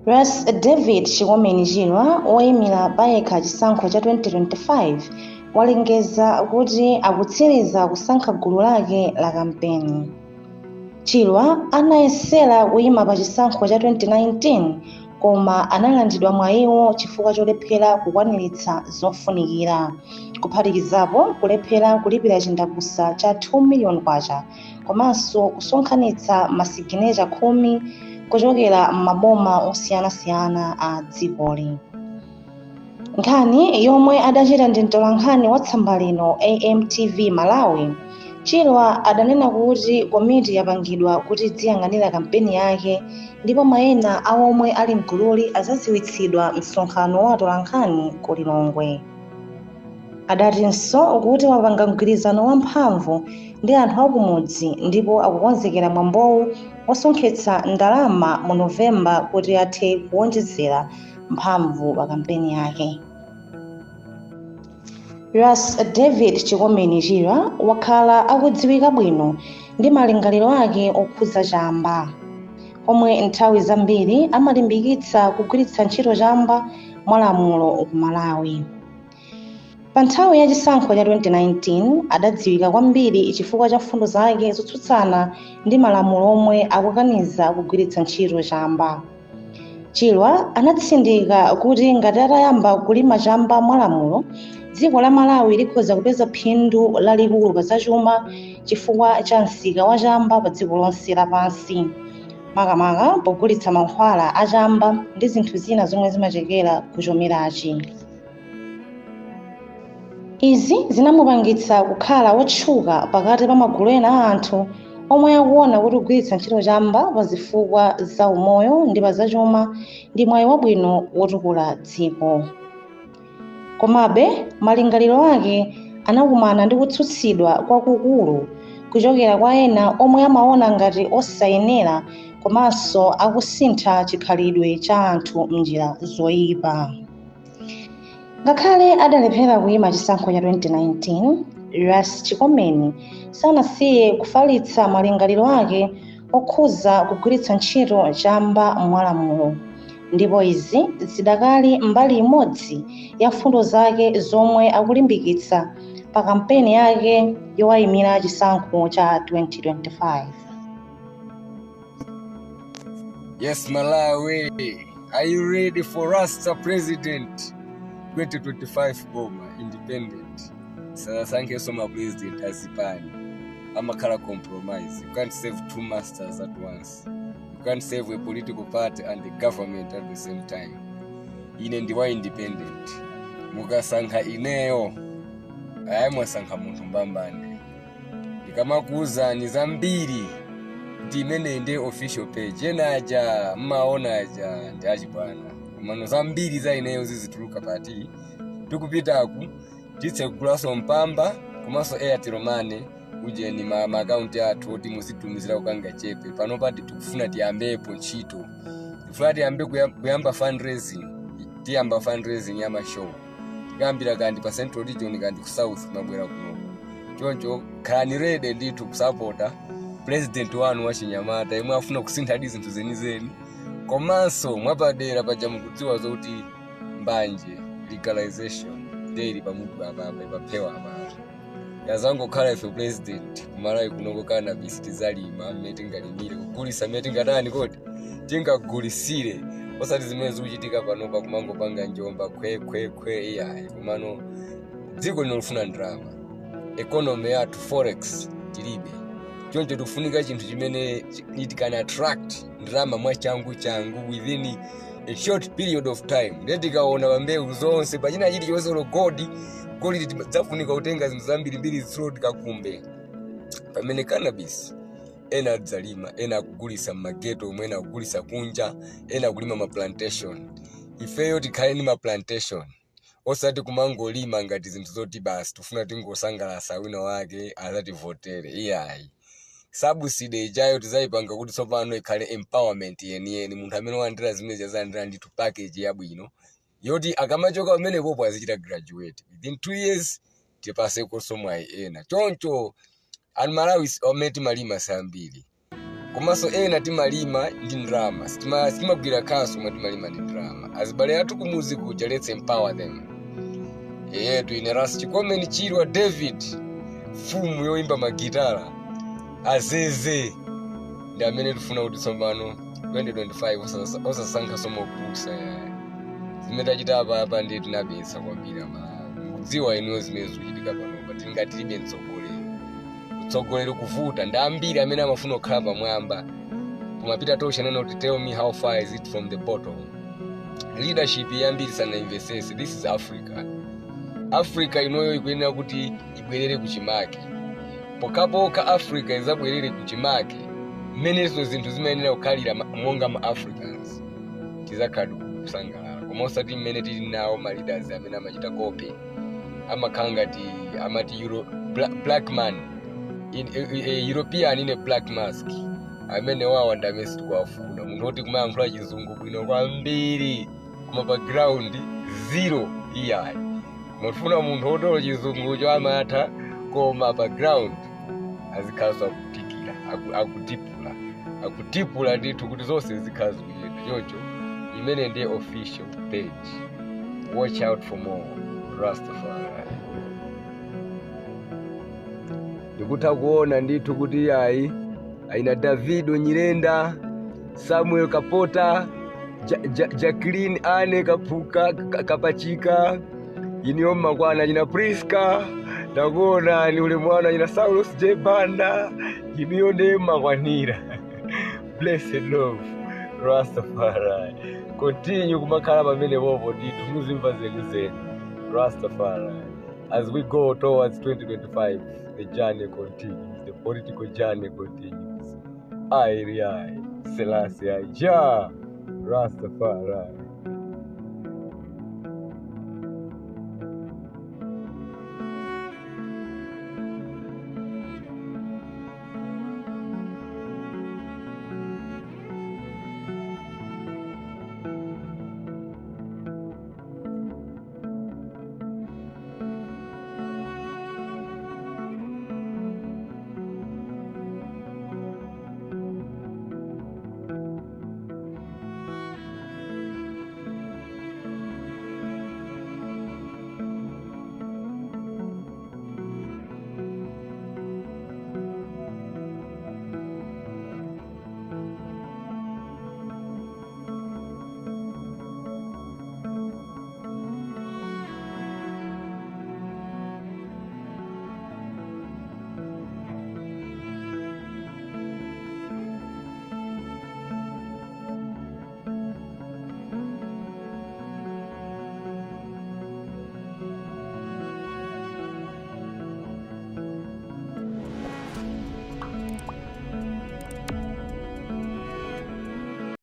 Ras David Chikomeni Chirwa, woyimira payekha chisankho cha 2025, walengeza kuti akutsiriza kusankha gulu lake la kampeni. Chirwa anayesera kuyima pa chisankho cha 2019 koma analandidwa mwayiwo chifukwa cholephera kukwaniritsa zofunikira, kuphatikizapo kulephera kulipira chindapusa cha 2 million kwacha komanso kusonkhanitsa masiginecha 10 kuchokera m'maboma osiyanasiyana a dzikoli. Nkhani yomwe adachita ndi mtolankhani wa tsamba lino AMTV Malawi, Chirwa adanena kuti komiti yapangidwa kuti idziyang'anira kampeni yake ndipo mayina a omwe ali mgululi azadziwitsidwa msonkhano wa atolankhani ku Lilongwe. Adatinso kuti wapanga mgwirizano wamphamvu ndi anthu akumudzi ndipo akukonzekera mwambowu wosonkhetsa ndalama mu Novemba kuti athe kuwonjezera mphamvu pa kampeni yake. Ras David Chikomeni Chirwa wakhala akudziwika bwino ndi malingaliro ake okhudza chamba, omwe nthawi zambiri amalimbikitsa kugwiritsa ntchito chamba mwalamulo ku Malawi. Pa nthawi ya chisankho cha 2019 adadziwika kwambiri chifukwa cha mfundo zake zotsutsana ndi malamulo omwe akukaniza kugwiritsa ntchito chamba. Chirwa anatsindika kuti ngati atayamba kulima chamba mwalamulo, dziko la Malawi likhoza kupeza phindu lalikulu pa zachuma chifukwa cha msika wa chamba pa dziko lonse lapansi, makamaka pogulitsa mankhwala a chamba ndi zinthu zina zomwe zimachokera ku chomerachi. Izi zinamupangitsa kukhala wotchuka pakati pa magulu ena a anthu omwe akuona kuti kugwiritsa ntchito chamba pa zifukwa za umoyo ndi pa zachuma ndi mwayi wabwino wotukula dziko. Komabe, malingaliro ake anakumana ndi kutsutsidwa kwakukulu kuchokera kwa ena omwe amaona ngati osayenera komanso akusintha chikhalidwe cha anthu m'njira zoyipa. Ngakhale adalephera kuyima chisankho cha 2019, Ras Chikomeni sanasiye kufalitsa malingaliro ake okhuza kugwiritsa ntchito chamba mwalamulo, ndipo izi zidakali mbali imodzi ya mfundo zake zomwe akulimbikitsa pa kampeni yake yowayimira chisankho cha 2025. Yes, Malawi, are you ready for Rasta President 2025 Boma Independent? Sasankheso ma president azipani amakhala compromise. You can't save two masters at once. You can't save a political party and the government at the same time. Ine ndiwa independent. Mukasankha ineyo, ayi, mwasankha munthu mbambande. Ndikamakuwuzani zambiri kuti imeneyi ndiye official page, ena aja mmaona aja ndi achibwana, komano zambiri za ineyo zizituluka pati tikupitaku. Titsegulaso Mpamba komanso Airtel Money, ujeni ma account athu oti muzitumizira kukanga chepe. Pano pati tikufuna tiyambepo ntchito, tikufuna tiyambe kuyamba fundraising. Tiyamba fundraising ya mashow, tikayambira kandi pa Central Region, kandi ku South, kumabwera kunoko. Choncho khalani ready ndithu kusapota president wanu wachinyamata yemwe afuna kusinthadi zinthu zenizeni. Komanso mwapadera paja mukudziwa zokuti mbanje legalization daily pamutu apapa ipaphewa apapa yazangokhala ife president kumalawi kunoko, cannabis tizalima mmene tingalimire, kugulisa mmene tingatani, kodi tingagulisire, osati zimene zikuchitika panopa kumangopanga njomba khwekhwekhwe, iyayi. Komano dziko lino lifuna ndalama, economy yathu, forex tilibe. Choncho tikufunika chinthu chimene it can attract ndalama mwachangu changu within a short period of time. Ndiye tikaona pa mbewu zonse, pachina chilichonse, lo gold, gold tidzafunika kutenga zinthu zambirimbiri zitsulo tikakumbe, pamene cannabis ena adzalima, ena akugulisa m'mageto omwe, ena akugulisa kunja, ena akulima ma plantation. Ifeyo tikhale ndi ma plantation, osati kumangolima ngati zinthu zoti basi tifuna tingosangalasa wina wake azativotere, iyayi. Subsidy ijayo tizayipanga kuti tsopano ikhale empowerment yeniyeni. Munthu amene walandira zimene zalandira ndithu package yabwino yoti akamachoka pamenepopo azichita graduate within 2 years, tipasekonso mwayi ena. Choncho anu Malawi amene timalima sambiri. Komanso ena timalima ndi ndrama, sitimagwira khasu koma timalima ndi ndrama. Azibale athu kumuzi kuja, let's empower them. Yetu ine Ras Chikomeni Chirwa David, mfumu yoimba magitara azeze, ndi amene tifuna kuti tsopano 2025 osasankha somopusa yayi. Zimene tachita apa apa ndiye tinabetsa kwambiri. Amalawi, mukudziwa inuyo zimene zikuchitika panopa. Tingati tilibe mtsogoleri, mtsogoleri kuvuta ndi ambiri amene amafuna kukhala pamwamba. Kumapita tosha nena kuti, "Tell me, how far is it from the bottom?" Leadership yambiri sanaimvesese. This is Africa. Africa inoyo ikuyenera kuti ibwerere kuchimake. Pokhapokha Africa izabwerere kuchimake mmenenso zinthu zimayenera kukhalira monga ma Africans, tizakhala tikusangalala, koma osati mmene tili nawo ma leaders amene amachita copy, amakhala ngati amati Euro, black man in, European in a black mask. Amene wawa ndi amene sitikuwafuna. Munthu woti kumayankhula Chizungu bwino kwambiri koma pa ground zero, iyayi. Mufuna munthu wotolo Chizungucho amatha, koma pa ground azikhalanso akutikira, akutipula, akutipula ndithu kuti zonse zikhala zikuyenda choncho. Imene ndiye official page. Watch out for more. Rastafari. Ndikutha kuona ndithu kuti ayi, aina Davido Nyirenda, Samuel Kapota, Jacqueline Ane Kapuka, Kapachika, iniyo mmakwana china Priska, ndakuonani ule mwana china Saulos J Banda, iniyo ndiye mmakwanira. Blessed love, Rastafari. Continue kumakhala pamene popo ndithu, muzimva zenizeni. Rastafari. As we go towards 2025, the journey continues, the political journey continues. Airi ai, Selassie I, Jah Rastafari.